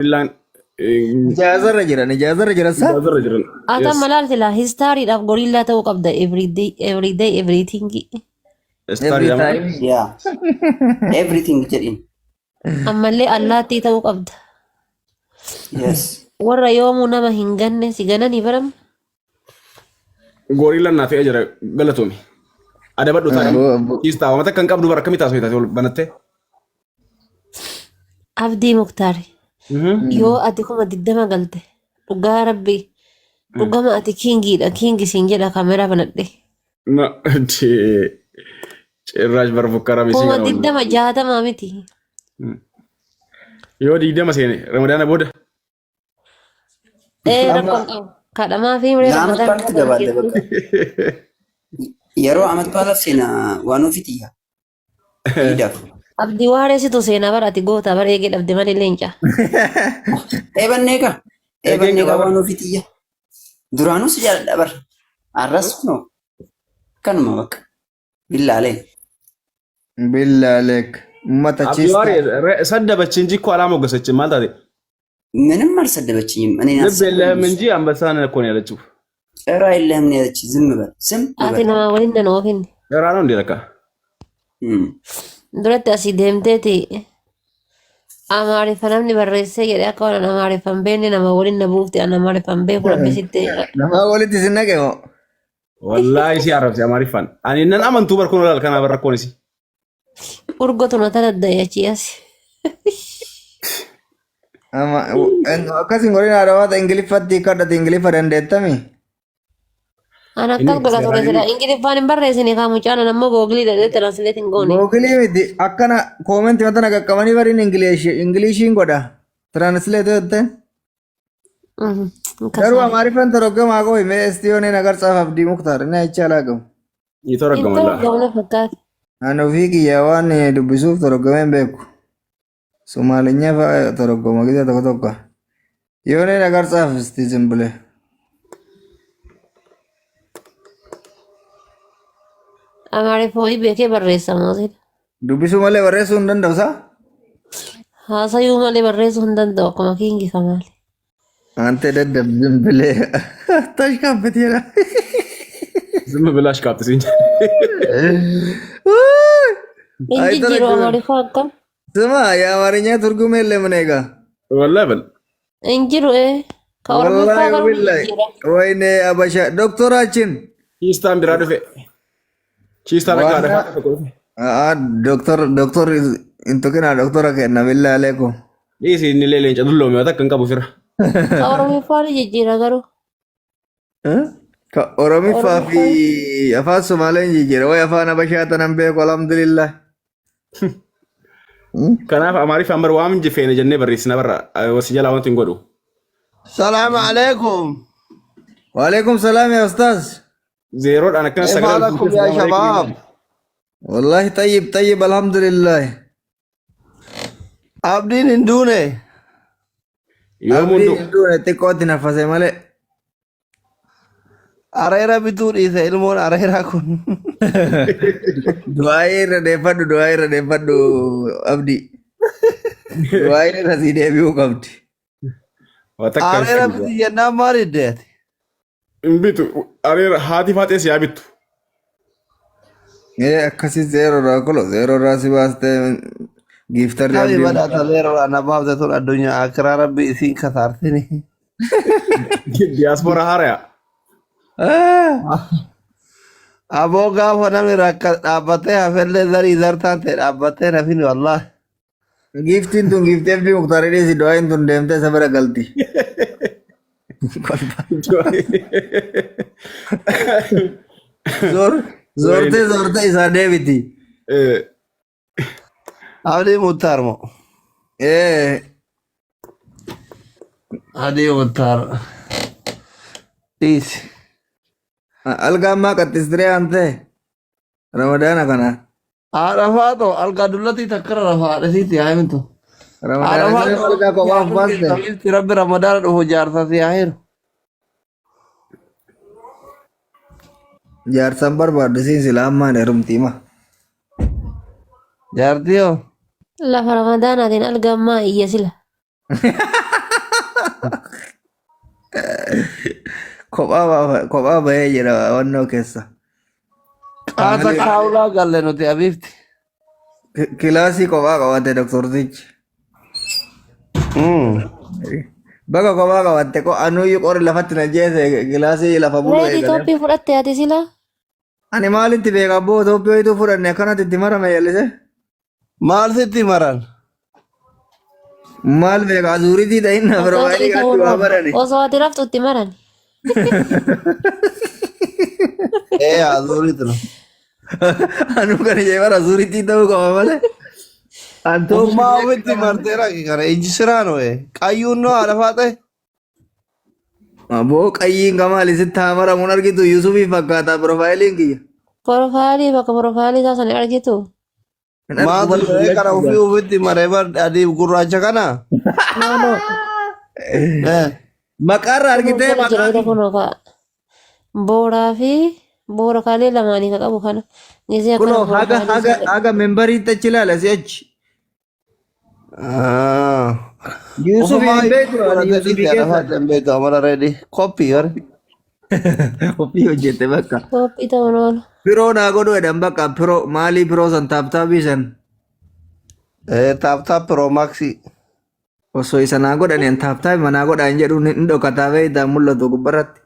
Gorillaan Ijaazarra jiran, ijaazarra jiran saa? ijaazarra jiran. Ata Yes. malaal silaa histaariidhaaf gorillaa ta'uu qabda every day every day everything. Every Istaariidha maal? time. Yeah. Everything jedhin. Ammallee allaattii ta'uu qabda. Yes. Warra yoomuu nama hin ganne si gananii baram. Gorillaan naa fe'ee jira galatoomi. Adabadhu taa'e. Ciistaa waan takka hin qabdu bara akkamii taasifate ol banattee? Abdii Muktaar yoo ati 20,000 galte dhugaa rabbi dhugama ati kingiidha kingi siin jedha kaameraa banadhe. Na cirraash bara fukkaraa misii Kuma kana waliin. 20 60 miti. Yoo 20 seene ramadaana booda. Ee rakkoon qabu. Kadhamaa fi muree Lama ramadaana baalaatti dabaalle bakka. Yeroo amat baalaaf seena waan ofiitiyya. Iidaaf. Abdii waaree situ seenaa bara ati goota bara eegee dhabde malee leenca. Eebannee kaa. Eegeen Eebannee kaa qaba. waan ofiitiyya. Duraanuu si jaaladha bara. Arras kunoo kanuma bakka. Billaalee. Billaa aleek. Ummata Abdii chiistaa. waaree ሰደበች እንጂ እኮ አላሞገሰችም። ማለት አለ ምንም አልሰደበችኝም። እኔን ልብ የለህም አትሰድበኝም። እንጂ አንበሳን እኮ ነው ያለችው። ጭራ የለህም ነው ያለች። ዝም በል ዝም Ati በል። namaa waliin nan oofin. ጭራ ነው እንዴ ለካ። እም። Duratti asii deemteeti Amaariffa namni barreessee jedhee akka waan ani Amaariffa hin beekne nama waliin na buufte ani Amaariffa hin beeku rabbi sitti. Namaa walitti isin naqe moo? ወላሂ ሲያረብሲ አማሪፋን እኔ ነን አመንቱ በርኩን ወላል ከና በረኮን ሲ Urgotu na taladdaye achii as. Amma akkas hin godhin haadha waata Ingiliffatti kadhate Ingiliffa dandeettami. An akkas godha ture sila Ingiliffaan hin barreessine kaa mucaan an ammoo googilii dhadhee translate hin goone. Googilii miti akkana koomenti mata na qaqqabanii bariin Ingiliishiin godha. Translate jetteen. Garuu Amaariffaan toroggamaa qofi mee estiyooneen agarsaaf Abdii Muktaar inni achi alaaqamu. Hin ይተረገመላ toroggamne fakkaata. Ani ofii kiyya waan dubbisuuf toroggamee hin beeku. Somaalinya fa'a toroggoma gisa tokko tokko. Yooneen agarsaaf isti zimbile. Amaariffa wayii beekee barreessa mootiin. Dubbisuu malee barreessuu hin danda'u saa? Haasayuu malee barreessuu hin danda'u akkuma kingi kamaali. Ante daddab zimbile. Tashkaabbateera. ዝም ብላሽ ቃብጥ ሲንጅ Hin jijjiiru Amaariffa akkam? ስማ የአማርኛ ትርጉም የለም እኔ ጋ ወላሂ በል Hin jiru ee. Ka Oromiffaa ወላሂ garuu ni ወላሂ jijjiira. ወይኔ አበሻ ዶክተራችን ቺስታን ቢራ ዱፌ ቺስታ ለካ ዋና ደፋ ዶክተር ዶክተር እንቱኪና ዶክተር ከና ቢላ አሌኮ ዲሲ inni leenca dulloome waan takka hin qabu fira. Ka Oromiffaa ni jijjiira garuu. ከኦሮሚፋ ፊ አፋን ሶማሌን ጅጅረ ወይ አፋን አበሻ ተነን ቤኩ አልሐምዱሊላህ Kanaaf Amaariffaan bara waan feene jennee barreessina barra wasi jalaa wanti hin godhu. Salaam alaikum. ወአለይኩም ሰላም ያ ኡስታዝ Zeeroodhaan akkana كيف sagalee حالكم يا شباب؟ ወላሂ ጠይብ ጠይብ አልሐምዱሊላህ Abdiin hin duune. Yoomuu አብዲን hin du'u. hinduune xiqqootti naffase malee Areera bituu dhiise ilmoon areeraa kun. Du'aa'ii irra deeffadhu, du'aa'ii irra deeffadhu Abdii. Du'aa'iin irra sii deebi'uu qabdi. Waa takka hin Areera fidu. biti jennaan maal iddeeti? Hin bitu. Areera haati faaxee si haa bittu. Ee akkasii zeeroodhaa kulo zeeroodhaa si baastee giiftarri Kami abdii. badhaasa zeeroodhaa na baafte tun addunyaa akiraa rabbi isiin kasaartini. Diyaaspooraa haaraya. Aboo gaafa namni rakka dhaabbatee hafellee zarii zartaan ta'e dhaabbattee nafin wallahi. Giiftiin tun giiftii abdii muktaarii dhiisi du'aa'iin tun deemtee isa bira galti. Zoor zoortee zoortee isaa deebiti. Abdii Muttaar moo? Ee Abdii Muttaar. Dhiisi. algaa ammaa qaxxistiree aan ta'e ramadaana kana. Haadha faatoo algaa dullatii takkara rafa haadha isiitti haa himtu. Haadha Ramadaana kana faatoo algaa kophaaf baaste. jaarsa rabbi ramadaana dhufu jaarsa si haa hiru. Jaarsan barbaaddu siin sila ammaan heerumti hima. Jaartii hoo? Lafa ramadaanaatiin algammaa iyya sila. Kophaa kophaa bahee jira wannoo keessa. Qaata kaawulaa galle nuti abiifti. Kilaasii kophaa qabate doktortichi. Baga kophaa qabatte anuyyuu qori lafatti na jeese kilaasii lafa buluu Reedi eegale. tooppii fudhatte ati sila. Ani maalitti beeka abboo Itoophiyaa wayituu fudhanne akkanatti itti marame yallise. Maal sitti maran? Maal beeka azuuritii ta'in na Osoo piroofaayilii ati kanatti ta'uun waa barani. osoo ati raftu itti maran. Ee azuurii tura. Anu kana jee bara azuuritii ta'uu qaba malee. Antoo Ufmaa ofitti martee rakki kana ijji siraan ho'e. Qayyuun noo haadha faaxee. Aboo qayyiin kamaal isitti haa maramuun argitu Yuusufii fakkaata piroofaayiliin kiyya. Porofaayilii bakka porofaayilii isaa sana argitu. Hin argu Maatu bal'aa ta'ee kana ofii ofitti maree bar adiif gurraacha kana. No no. Eh. Maqaarra Kunoo argitee jala jira maqaa ida kunoo ka'a. Booraa fi boora kaalee lamaanii ka qabu kana. Gisee akkana kunoo haga porofaayilii haga isaa godhe. haga membariitti achi ilaala si'achi. Ah. Yuusuf Ofumaa hin beektu ani godhatee Yuusufii dhiise haadha keessa. faaxee hin beektu amala reedi. Koppii hore. Ofii hojjette bakka. Toophii ta'uun oolu. Firoo naa godhu jedhan bakka firoo maalii firoo san taaptaabii san Eh taap taap pro maxi. osoo isa naa godhani an taaptaabii manaa godhaa hin jedhu hin dhokataa beektaa mul'atu gubbarratti.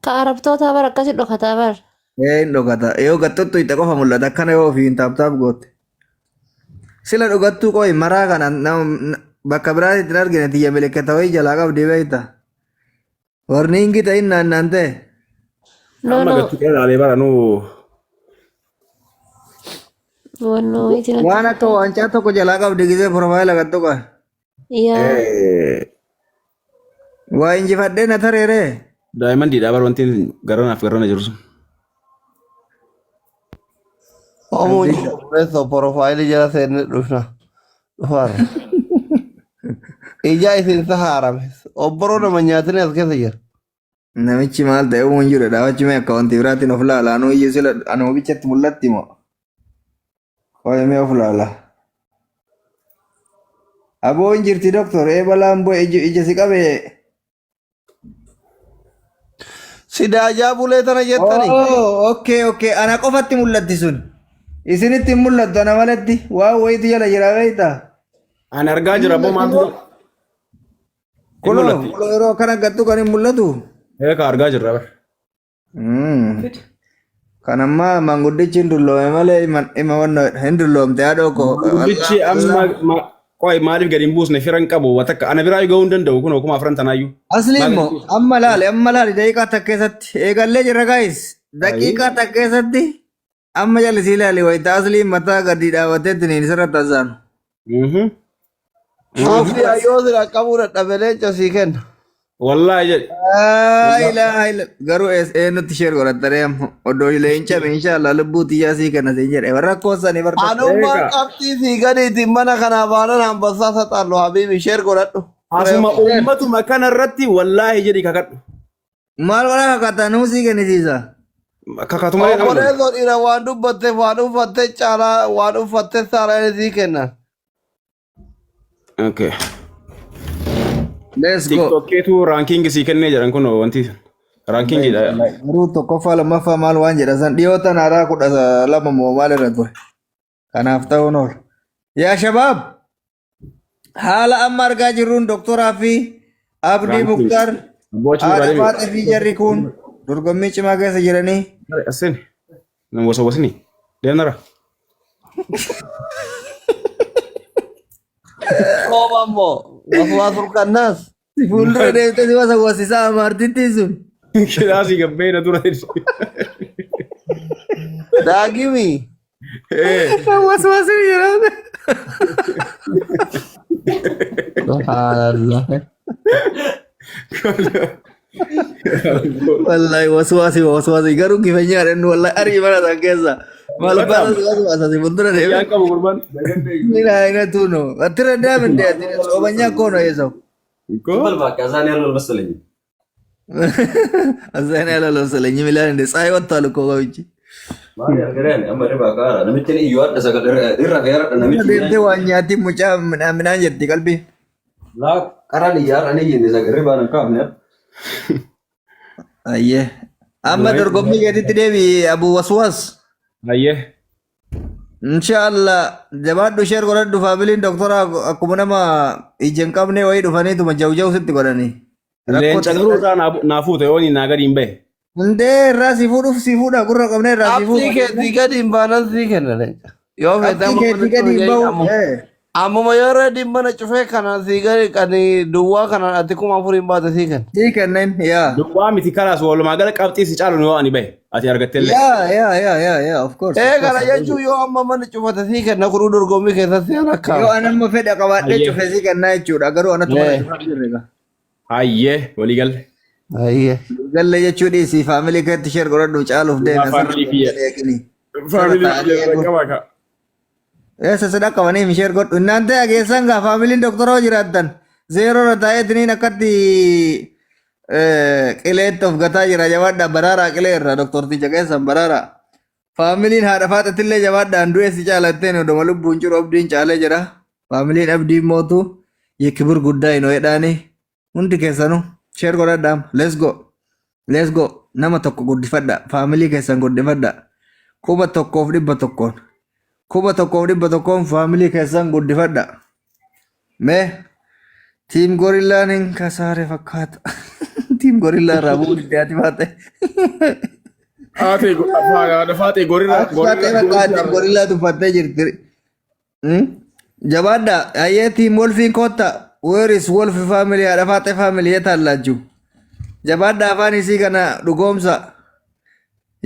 Ka arabtootaa bar akkasi dhokataa bar. Ee hin dhokata yoo gattottu itti qofa mul'ata akkana yoo ofiin taaptaap goote. Sila dhugattuu qo'i maraa kana bakka biraatti hin argine tiyya milikkata wayii jalaa qabdi beektaa. Warniingi ta'in naannaan ta'e. No Amma no. gattu qeera ilaalee bara nuu Wannoo wayiiti natti Waan akka fakkaata. waancaa tokko jalaa qabdi gisee profaayila gattu qaba. Yaa. Waa injifadhee na tareeree. Daa'imman diidhaa bara wanti garanaaf garana jiru sun. Omuun obboleessoo porofaayilii jala seenne dhufna. Dhufaarra. Ijaa isin sahaarame. Obboroo nama nyaatanii as keessa jira. Namichi maal ta'e uumuun jiru dhaabachi mee akka wanti biraatiin of laala. Anuu iyyuu sila anuu bichatti mul'atti moo? Qoy mee of laala. Aboo hin jirti doktor ee balaan bu'e ija si qabe. Sidaajaa bulee tana jettani. Oh, okay, okay. Ana qofatti mul'atti sun. Isinitti hin mul'attu ana malatti. Waan wayiitu jala jira beektaa? Ani argaa jira aboo maaltu hin Kunoo, mul'atti. kunoo yeroo akkana gattu kan hin mul'atu. Ee ka argaa jirra bara. Kan ammaa maanguddichi hin dulloome malee ima wanno hin dulloomte haadhoo koo. Maanguddichi amma qoy maaliif gadi hin buusne fira hin qabu waan takka ana biraa gahuu hin danda'u kunoo 4000 tanaayyuu. Asli Maal immoo gadi buusa? amma laali amma laali daqiiqaa takka keessatti eegallee jirra gaayis daqiiqaa takka keessatti amma jallisii ilaali wayita asli mataa gadi dhaabatee tiniin sirra tasaanu. Soofii ayyoo sira qabuu dadhabe leenca sii kenna. Wallaahi jedhi. Laa ilaaha illa garuu eenyutti sheer godhattanii amma oddoo leenca inshallah lubbuu tiyyaa sii kenna siin jedhe warra koosanii bar tokko. Anummaan Eega. qabxii sii gadiitiin mana kanaa baanan hambassaa saxaallu habiibi sheer godhadhu. Asuma uummatuma kana irratti wallaahi jedhi kakadhu. Maal godhaa kakattanuu sii kennisiisa. Kakatu malee nama lolu. Obboleessoo dhiira waan dubbatte waan uffatte caalaa waan uffatte saalaa inni sii kenna. Okay. Let's go. TikTokeetu raankiingi sii kennee jedhan kun wanti raankiingiidha. Garuu tokkoffaa lammaffaa maal waan jedha san dhiyoo tana haaraa 12 moo maal irra ture. Kanaaf ta'uun oola. Yaa shabaab haala amma argaa jirruun doktoraa fi Abdii Raankiing. Muktaar Abboo achi haadha nurraa deemi. faaxee fi jarri kun dorgommii cimaa keessa jiranii Aseen. Nama wasa wasini. Deemnara. Sooma immoo waswaasul kannaas. si fuuldura deemtee si wasa wasisaa amaartittiin sun. Kilaasii gabbee na dura. Daagimi. Waswaasni jedhama. Subhanallah. Wallahi waswaasi waswaasi garuu kifanya jedhan wallahi arii mana san keessa. Maal Bataam. baala waswaasa si fuuldura deeme. Yaan qabu gurbaan. ምን አይነቱ ነው? አትረዳም እንዴ? ጾመኛ እኮ ነው ይሄ ሰው። እኮ በል እባክህ አዛን ያለው አልመሰለኝም። አዛን ያለ አልመሰለኝም ይላል እንዴ። ፀሐይ ወጥቷል እኮ ከውጭ። Deemtee waan nyaatiin mucaa midhaan jetti qalbii. Laa qaraan iyyaar ani iyyine irribaan hin kaafne. Ayyee. Amma dorgommii keetitti deebi, Abu Waswas. Ayyee. Inshallah, jabaadhu, share godhadhu. Faamiliin doktora akkuma nama ija hin qabne wayii dhufaniituma jawjaw sitti godhanii. Leenca garuu irraa naa fuute yoo inni naa gadi hin bahe. Hundee irraa si fuudhuuf si fuudha, gurra qabne irraa si Qabxii fuudha. keetii gadi hin baanan sii kenna leenca. Yoo feete Qabxii keetii gadi hin bahu. Ammuma yoo reediin mana cufee kana sii gadi kan duwwaa kana ati 4000 hin baate sii kenna. Sii kennen, yaa. Duwwaa miti, kalaas walumaa gala qabxii si caalu yoo ani bahe ati argattellee. Yeah, of course. Ee, Of kana course. jechuun yoo amma mana cufate sii kenna, kunuu dorgommii keessatti an akka. Yoo an amma fedha qabaadhee Ayyee. cufe sii kennaa jechuudha. Garuu anatu mana cufaa jirre. Hayyee, walii galle. Ayyee. Galle jechuu dhiisii, faamilii keetti share godhadhu, caaluuf deeme. Faamilii kiyya. Faamilii kiyya qaba ka. Eessa si dhaqqabanii share godhu. Innaan ta'e geessan gaa faamiliin doktoroo jiraattan. Zeeroo irra taa'eetiniin akkatti qileetti of gataa jira, jabaadhaa, baraaraa qilee irra doktorticha keessan baraaraa. Faamiliin haadha faaxatillee jabaadhaan, du'e si caalatteen odoma lubbuun jiru abdiin caalee jira. Faamiliin abdii mootu የክብር ጉዳይ ነው jedhaani, hundi keessanuu share godhadhaa. Let's go. Let's go. Nama tokko guddifadha. Faamilii keessan guddifadha. 1100n. 1100n faamilii keessan guddifadha. Mee team gorillaan hin kasaare fakkaata. Team gorillaa irraa bu'uu diddaati baate. Haatee haadha gorilla. Faatee fakkaata, gorillaa tuffattee jirti. Jabaadha. Ayyee, team wolfiin kotta. Where is wolf family? Haadha faatee family የት አላችሁ? Jabaadha, afaan isii kana dhugoomsa.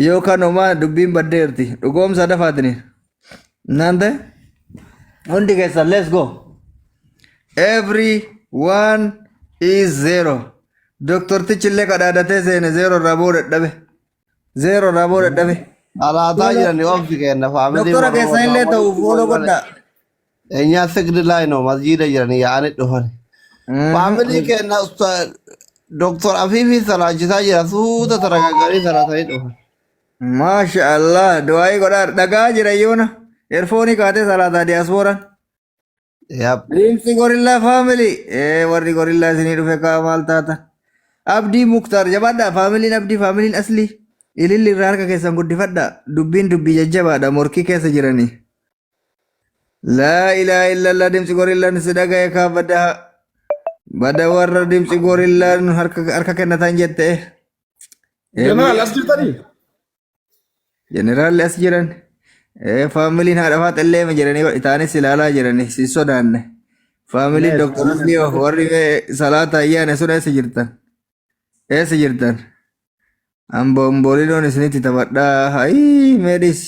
Yookaan homaa dubbiin baddeerti. Dhugoomsa dafaatini. Naante hundi keessan, let's go. Every one is zero. Doktortichi illee kadhaadatee seene, zero irraa ba'uu dadhabe. Zero irraa ba'uu dadhabe. Alaataa jirani obsi kenna faamilii. Doktora keessan illee ta'u follow godhaa. እኛ ስግድ ላይ ነው መስጂድ jirani yaa'anii dhufan. Faamilii kenna Doktor Afiifi salaachisaa jira, suuta taragagganii salaatanii dhufan. Maasha Allah, du'aayii godhaa, dhagaa jira yoona. Earphone kaatee salaataa diyaaspooraan. Yap. Deemsi gorillaa family. Ee, warri gorillaa isinii dhufe kaa maal taata? Abdii Muktaar, jabaadhaa, faamiliin Abdii, faamiliin Aslii. Ililli irraa harka keessan guddifadhaa. Dubbiin dubbii jajjabaadha, morkii keessa jiranii. Laa ilaaha illallah, deemsi gorillaan si dhaga'e kaa, badaa. Bada warra deemsi gorillaan harka kennatan jette. Jeneraal, as jirtanii? Jeneraalli as jiran. Faamiliin haadha faaxillee jedhanii isaanis ilaalaa jirani, si sodaanne. Faamiliin Dr. Aslii warri salaata ayyaane sun eessa jirtan? Eessa jirtan? Amboombooliloon isinitti taphadhaa. Hayii, meedhis.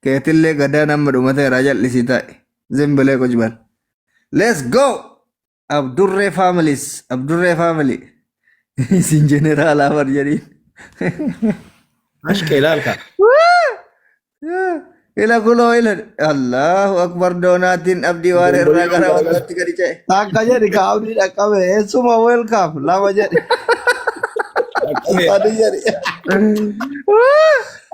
Keetillee gadaan amma dhumateera, jal'isii taa'e. Zimbilee qujbal. Let's go! Abdurree families. Abdurree family. Isin jeneraalaa bar jedhiin. Ashqee ilaalka. Ila kuloo ila. Allahu akbar, doonaatiin abdii waan irraa gara wallatti gadi ce'e. Takka jedhi ka abdii dhaqqabe, eessuma welcome, lama jedhi. Sadi jedhi.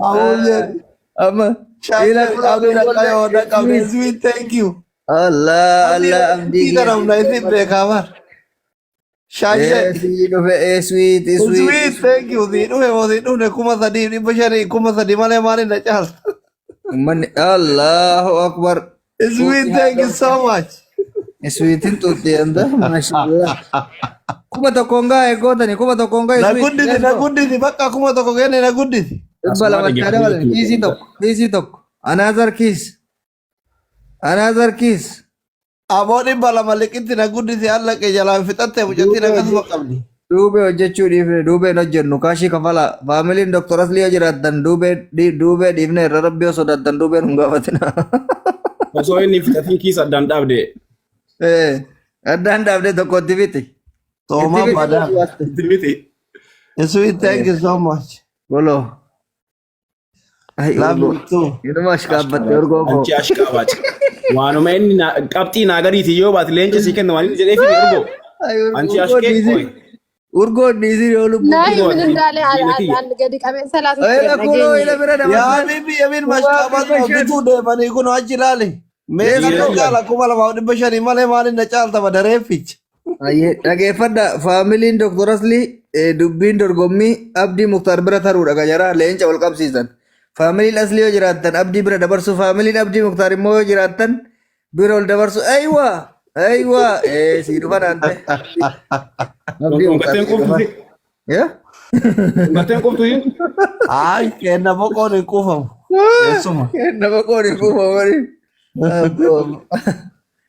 Afur jedhi. Amma Shan ila jedhi, abdii dhaqqabe yoo dhaqqabne, sweet, thank you. Allah Allah, abdii. Abdii kana humna isin beekaa bar. Shan jedhi. Sii dhufe, sweet, sweet. Sweet, thank you. Sii dhufe moo sii dhufne, 3500, 3000 malee maaliin na caalta? Uummanni Allahu akbar. Sweet, thank you so much. Sweetin tuutti anda, maashaallah. 1000 gaa eeggootani, 1000 gaa. Na guddisi, na guddisi, bakka 1000 kenne, na guddisi. 200 dabalan, kiisii tokko, kiisii tokko. Another kiss. Another kiss. Aboo, 200 liqitti na guddisi, allaqee jalaan fixatte mucattiin akkasuma qabdi. Duubee hojjechuu dhiifne, duubeen hojjennu, kaashii kafala. Faamiliin Dr. Aslii yoo jiraattan, duubee duubee dhiifne irra, rabbi yoo sodaattan duubeen hin gaafatina. Osoo inni hin fixatin kiisa addaan dhaabde. Addaan dhaabde, tokkotti fixi. Toomaa Itti fixi. badaa. Itti miti. Sweet, thank you so much. Golo. Ay, Love urgoo. you too. Inuma ashkaabbatte, urgoo koo. Anchi ashqaabaati. Waanuma inni qabxii naa gadiiti yoo baate leenca sii kenna waan inni jedhee fi urgoo. Ay, Anchi urgoo ashqee dhiisi. qoy. Urgoo dhiisi yoo lubbuu. Laayi Urgoo ምን እንዳለ diina kiyya. አንድ ገዲ ቀቤን ሰላት Ila kuloo ila bira Yaa dabarsan. Habibi, yamin mashqaabatu bituu deemanii kun achi ilaali. Meeqa Dhiira na caala, 2500 malee maaliin na caalta badareefficha. Ayyee, Dhageeffadha. Faamiliin Dr. Aslii dubbiin dorgommii Abdii Muktaar bira taruudha ka jara leenca wal qabsiisan. Faamiliin Aslii yoo jiraattan Abdii bira dabarsu, faamiliin Abdii Muktaar immoo yoo jiraattan bira ol dabarsu. Aywa! Aywa! Sii dhufan aante. Abdii Muktaar Dhungatteen sii dhufan. qoftu Yaa? dhungatteen qoftu Ay, kenna boqoon hin quufamu. Eessuma. Nama qooni kuufamani.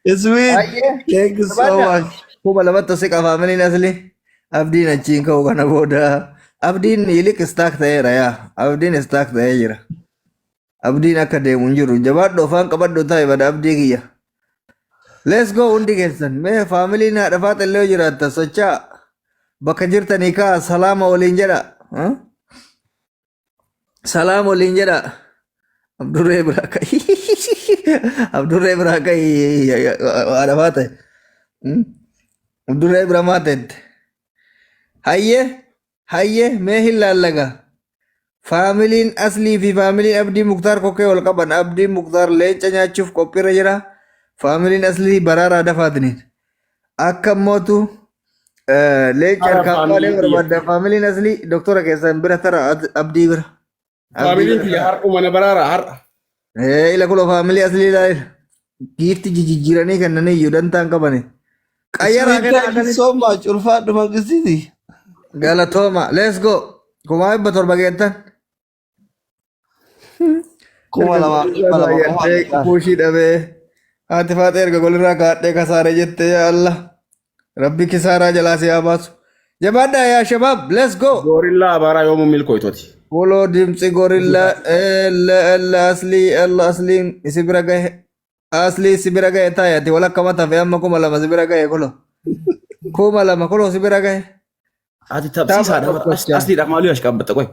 Sweet. Ayyee. Thank you so Jabaadha. much. 2000tti siqa faamiliin Aslii. Abdiin achiin ka'u kana booda. Abdiin iliq istaak ta'eera yaa. Abdiin istaak ta'ee jira. Abdiin akka deemu hin jiru. Jabaadhu afaan qabadhu taa'e bada abdii kiyya. Let's go hundi keessan. Mee faamiliin haadha faaxa illee yoo jiraattan socho'aa. Bakka jirtanii ka'a salaama waliin jedha. Huh? Salaam waliin jedha. Abdurree biraa ka'i. Abdurree biraa ka'i haadha faaxa. Abdurree bira maa teette? Hayyee hayyee mee hin laallaga. Faamiliin Aslii fi faamiliin Abdii Muktaar kokkee wal qaban. Abdii Muktaar leenca nyaachuuf qophiirra jira. Faamiliin Aslii baraaraa dafaatiniin. Akka mootu leenca Ara harkaan baalee faamiliin kiyya. barbaadda. Faamiliin Aslii doktora keessan bira tara Abdii bira. Abdii Faamiliin bira kiyya tara. har'uma na baraara har'a. Ila kuloo faamilii Aslii ilaali. Giifti jijjiiranii kennanii iyyuu dantaan qabani. Qayyaraa Sweet, kenna thank you akkanitti. so much. Ulfaadhu mangistiti. Galatooma. Let's go. 1700 geettan. Kuma Erga lamaaf golirraa dhibba lama qofa baay'adhee argatan. kuushii dhabee haati faaxee erga golirraa kaadhee kasaare jette yaa Allah. Rabbi kisaaraa jalaa si haa baasu. Jabaadhaa yaa shabaab. Let's go. Goorillaa abaaraa yoomuu milkooytoti. Fuuloo dimtsi gorilla ella ella aslii ella asliin isi bira gahe aslii si bira gahe taa'e ati walakka mata fi amma 2000 si bira gahe kulo 2000 kulo si bira gahe Ati tapha tapsiisaadha. tokkocha Asliidhaaf maalii ash qaabbatta qoy.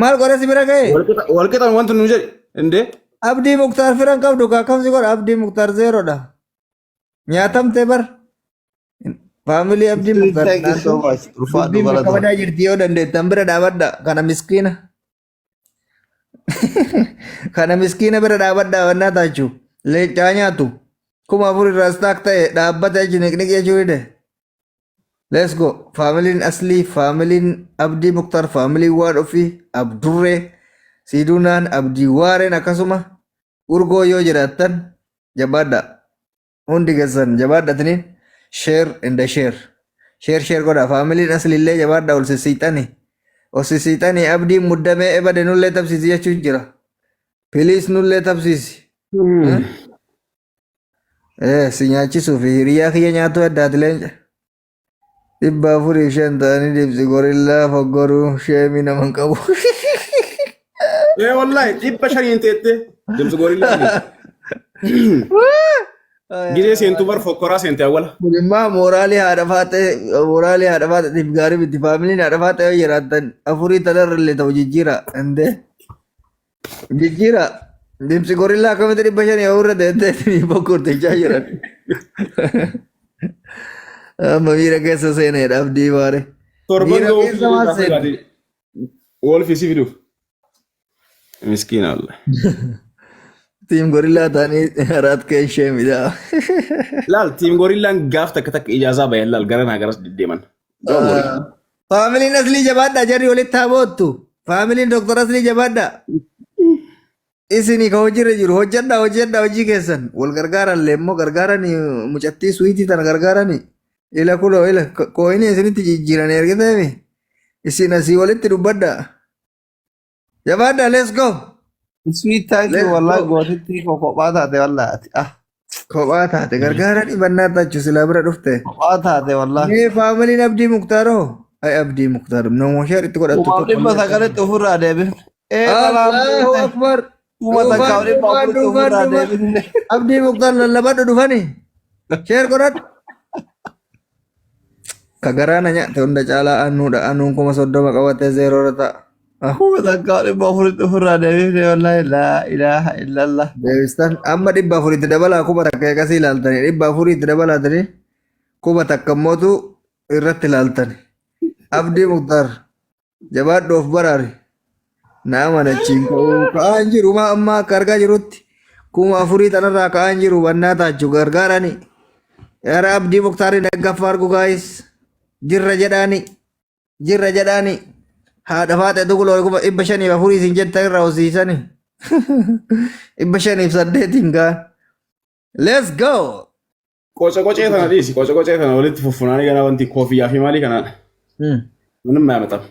maal godhe si bira gahe Walqixan wanti nu jedhe indee. Abdii Muktaar firan qabdu kaa kam si godha Abdii Muktaar zeeroodha nyaatamte bar faamilii Abdii Sweet, Muktaar thank you so naannoo much. Ulfaadhu dubbiin bakka galatoom. badaa jirti yoo dandeettan bira dhaabadha kana miskiina kana miskiina bira dhaabadha wannaa taachu leencaa nyaatu 4000 irraa istaak ta'e dhaabbate achi niqniq jechuu dide. Let's go. Faamiliin Aslii, faamiliin Abdii Muktaar, faamiliin waan ofii, Abdurree, Siiduunaan, Abdii Waareen akkasuma urgoo yoo jiraattan jabaadha. Hundi keessan jabaadhatiniin share and share. Share share godha. Faamiliin Asliillee jabaadha ol sissiixani. Ol sissiixani abdiin muddamee ebade nullee tabsiisi jechuun jira. Please nullee tabsiisi. Si nyaachisuu fi hiriyaa kiyya nyaatu addaati leenca. 405 ta'anii dibsi gorillaa foggoruu sheemii nama hin qabu. Ee wallaahi 500n teette dimsi gorillaa. Gizee seentu bar fokkoraa seente awwala. Kun immoo mooraalii haadha faaxee mooraalii haadha faaxeetiif gaarii miti. Faamiliin haadha faaxee yoo jiraattan afurii tanarra illee ta'u jijjiira. Indee jijjiira. Dimsi gorillaa akkamitti 500 yoo irra deemtee bokkortichaa jiran. Amma miira keessa seeneedha abdii baare. Torban Miira ga'uuf keessa maal seente? Wolfi si fiduuf. Miskiina wallah. Tiim gorillaa ta'anii araat kee ishee midhaa. Laal tiim gorillaan gaaf takka takka ijaazaa bayan laal gara naa garas deddeeman. Don't worry. Faamiliin Aslii jabaadha jarri walitti haa boottu. Faamiliin Dr. Aslii jabaadha. Isini ka hojiirra jiru hojjedha hojjedha hojii keessan wal gargaaran immoo gargaarani mucattii suwiitii tana gargaarani ila kuloo ila kooyinii isinitti jijjiirani ergiteemi isin asii walitti dubbadha. Jabaadha let's go. Sweet, thank you. Let's Wallahi go. gootittii koo kophaa taate wallahi ati. Ah, Kophaa taate gargaarani bannaa tachu silaa bira dhufte. kophaa taate wallahi. Mee faamiliin Abdii Muktaaroo? Ay Abdii Muktaar nama sheer itti godhattu Kumaaf tokko dhibba illee. sagalitti ofirraa deebifne. Ee balaan Allahu buute. Akbar. Kuma Dhufan takkaaf dhibba dhufan afuritti dhufan ofirraa dhufan. deebifne. Abdii Muktaar lallabadhu dhufani. Sheer godhadhu. Ka garaa na nyaate hunda caalaa annuudha. Annuun 30,000 qabatee zeeroorra ta'a. Ah, 1400tti ofirraa deebifne wallahi laa ilaaha illallah. Deebistan amma 400tti dabalaa 1000 eegasii ilaaltanii 400tti dabalaatanii 1000 immootu irratti ilaaltani. Abdii Muktaar jabaadhu of baraari. Na amanachiin ka'uu ka'aa hin jiru maa amma akka argaa jirutti 4000 tanarraa ka'aa hin jiru bannaa taachu gargaarani. Yara Abdii Muktaarii daggaffaa argu guys. Jirra jedhaani. Jirra jedhaani. Haadha faate dugulo 504 isin jettan irraa hosiisani. 508n gaa. Let's go. Qoca qocee tana dhiisi. Qoca qocee tana walitti fuffunaanii gara wanti koofiyyaa fi maalii kana. ምንም አያመጣም።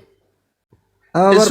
Amma